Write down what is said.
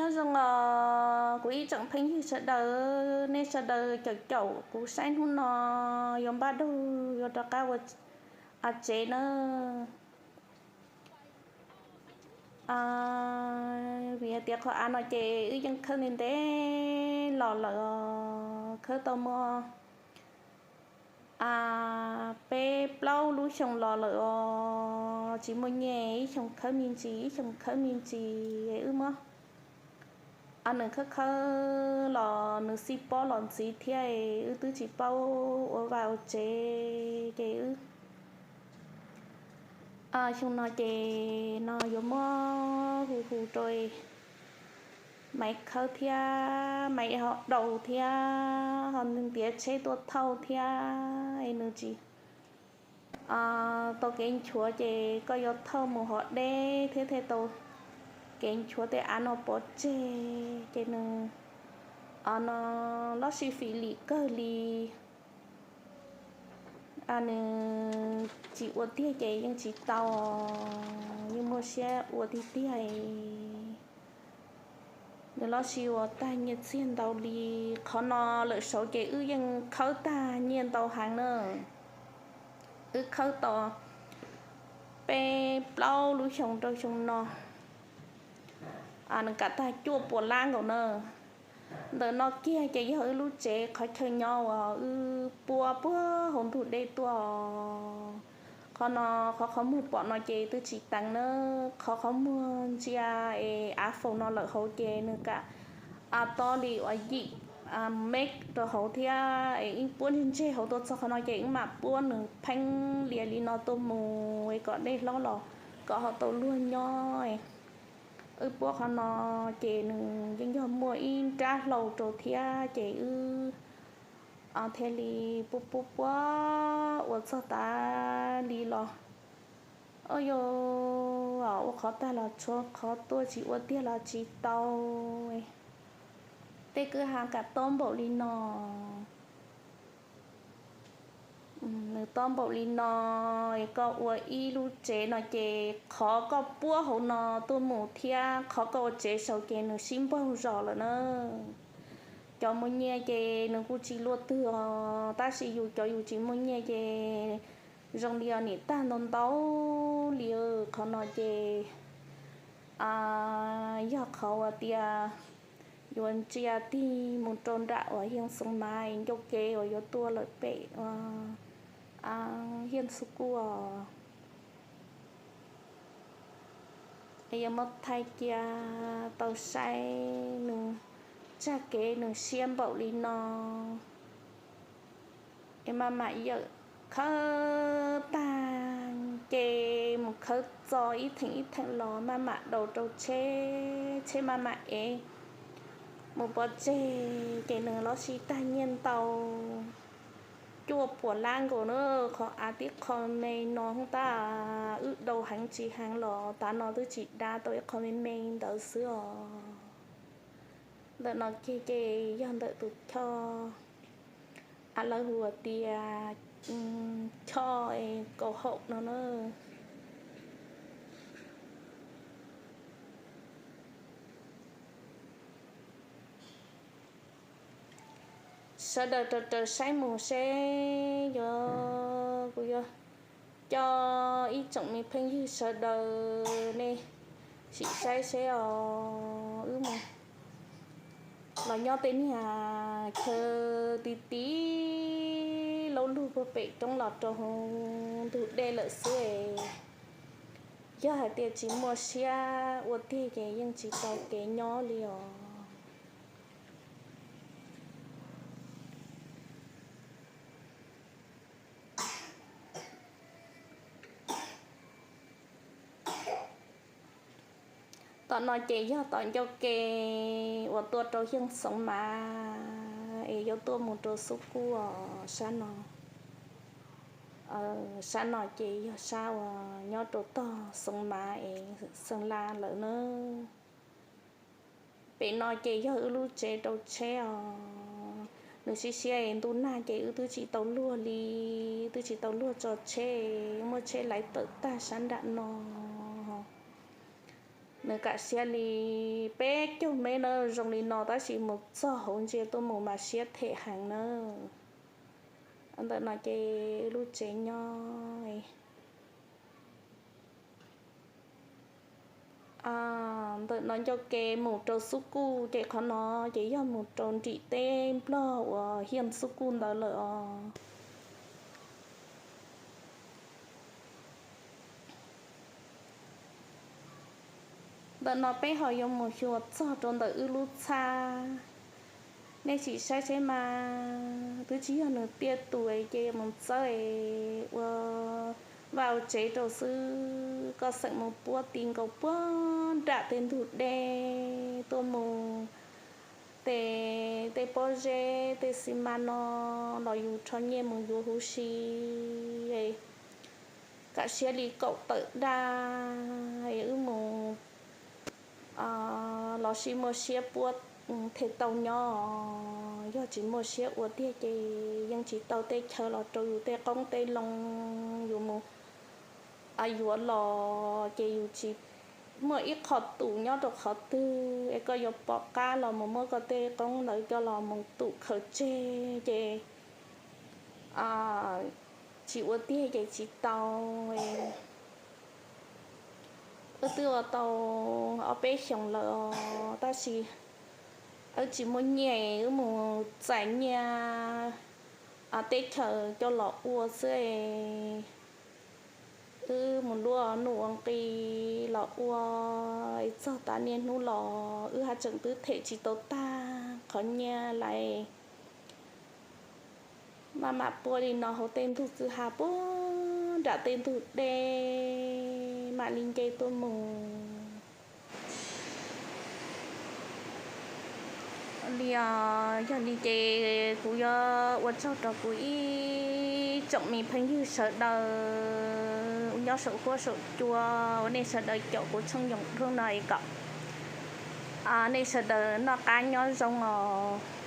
Nyob zoo os kuv ib tsoom phooj ywg sawv daws, nej sawv daws caum caum kuv saib hnub no yuav npaj dua yuav rov qab ua tsev na. Vim hais tias qhov av no ces wb yeej khawb ntev ntev los lawm os, khawb tau muaj peb plaub lub xyoo los lawm os, tsis muaj nyiaj, ib xyoo khawb me ntsis, ib xyoo khawb me ntsis, wb muab nws khawb khawb los nws xij pob los ntxiv thiab, wb twb tsis paub ua vaj ua tsev ces wb xyoo no ces no yuav muab hu hu rau Maiv khawb thiab, Maiv ho daus thiab, ho ntiav tsheb tuaj thauj thiab, nws tsis tau kev nchuav ces koj yuav thauj mus hov deb thiab thiaj tau kev nchuav, tej av no pov tseg ces nws no loj sij fim lim kawg li. Nws tsis ua tiag ces yeej tsis tau, yeej muaj siab ua tiag tiag. Nws loj sij ua tag nyiaj txiag ntau li. Qhov no lawm saud ces wb yeej khawb tag nyiaj ntau heev na. Wb khawb tau peb plaub lub xyoo rau xyoo no, nws kam tag cuaj puas lab nkaus na. Ntawm no kiag ces yog wb lub tsev qhov chaw nyob uas wb puab puag hauv ntug dej tuaj. Qhov no, qhov qhov muag pom no ces twb tsis teev na. Qhov qhov muag ntsia es av faus no lawm hauv ces nws kam tob li uas yim mev rau hauv thiab, es wb puab ntseg ntseg hauv tuaj txog qhov no ces wb mam puab nws pheeb lias li no tuaj mus es kom dej hlob los kom ho tau luag nyob. Wb puab qhov no ces nws yeej yog muaj ib nrab hlau rau thiab ces wb thiaj li puab puab puab ua txog tas li los. Ua yog ua qhov tag los tshuav qhov tuaj, tsis ua tiag los tsis tau. Tej kwj ha kam tob npaum li no. Nws tob npaum li no, koj ua ib lub tsev no ces qhov koj puab hauv no tuaj mus thiab qhov koj ua tsev saud ces nws sib npaug zos lawm na. Cov muaj nyiaj ces nws kuj tsis luaj twg os, tab sis yus cov yus tsis muaj nyiaj ces zoo li os nim tag ntau ntau li. Qhov no ces yog qhov uas tias yuav ntsia tig mus rau nram uas Hiaj Xoov Mav ncauj kev uas yuav tuaj lawm pem Hiaj Xu Kuj os. Yuav muab thaij cia tau saib nws tsag kev nws siab npaum li no. Es maj mam yawm khawb tag ces mus khawb txo ib theem ib theem los maj mam daus rau tsheb, tsheb maj mam ev mus pov tseg ces nws los sib tag nyiaj ntau cuaj puas lab nkaus na. Qhov av tib qho me no tab wb daus heev tsis heev los tav no twb tsis dab tau ib qho me me ntawd xwb os. Ntawm no kiag ces yog ntawm tus choj, av lawv hu tias choj kaum haum no na. Sawv daws raws raws saib mus seb yuav, kuv yuav coj ib tsoom me phooj ywg sawv daws nej sim saib seb os, wb mus los nyob tej niag chaw ti ti laub lug puag pem roob los rau hauv ntug dej lawm xwb. Yog hais tias tsis muaj siab ua tiag ces yeej tsis tau kev nyob li os. Tom no ces yog tom ncauj ke uas tuaj rau Hiaj Xoov Mav es yuav tuaj mus rau Xub Kuj os, sab no. Sab no ces yog sab uas nyob rau tog Xoov Mav es Xeem Las lawm na. Pem no ces yog wb lub tsev rau tsheb os. Nws siab siab es ntuj nag ces wb twb tsis tau luag li, twb tsis tau luag tso tsheb, muaj tsheb laiv tawm tag sab nram no. Nws kam siab li peb caug mev na, zoo li no tab sis mus txog hauv ntsia tuaj mus mas siab them heev na. Ntawm no ces lub tsev nyob. Ntawm no ncauj ke mus rau Xub Kuj ces qhov no ces yog mus rau nrim teb Nplog uas Hiaj Xub Kuj ntawd lawm os. Ntawm no peb ho yuav mus xyuas txog rau ntawm wb lub txhab. Nej sim saib seb mas twb tsis yog nws tiaj tus ces mus txawb ua vaj ua tsev rau xwb. Koj xeem mus puab ti nkaus puag nram tej ntug dej tuaj mus, tej, tej pob zeb tej xi mas no los yus rho nyiaj mus yuav huv si. Kam siab li kaum tawm daj, wb mus los sis muaj siab puab thiaj tau nyob. Yog tsis muaj siab ua tiag ces yeej tsis tau tej chaw los rau yus tej qoob tej loo. Yus mus yuav los ces yus tsis muaj ib qho tus nyob rau qhov twg es koj yuav pom qab los mus muab koj tej qoob ntawd coj los mus tus khaws tseg ces tsis ua tiag ces tsis tau. Wb twb ua tau ob peb xyoos lawm os, tab sis wb tsis muaj nyiaj, wb mus txais nyiaj teb chaws coj los ua xwb. Wb mus luaj nuj ua nqi los ua, txog tas niaj hnub los wb haj tseem twb them tsis tau tag qhov nyiaj lawm. Maj mam puab li no hauv tej ntug kwj ha puag nram tej ntug dej mam li nce tuaj mus li os. Yog li ces kuv yuav ua tsaug rau kuv ib tsoom me phooj ywg sawv daws nyob saum huab saum cua uas nej sawv daws caum kuv tshooj yoom dhub no es kom nej sawv daws noj qab nyob zoo os.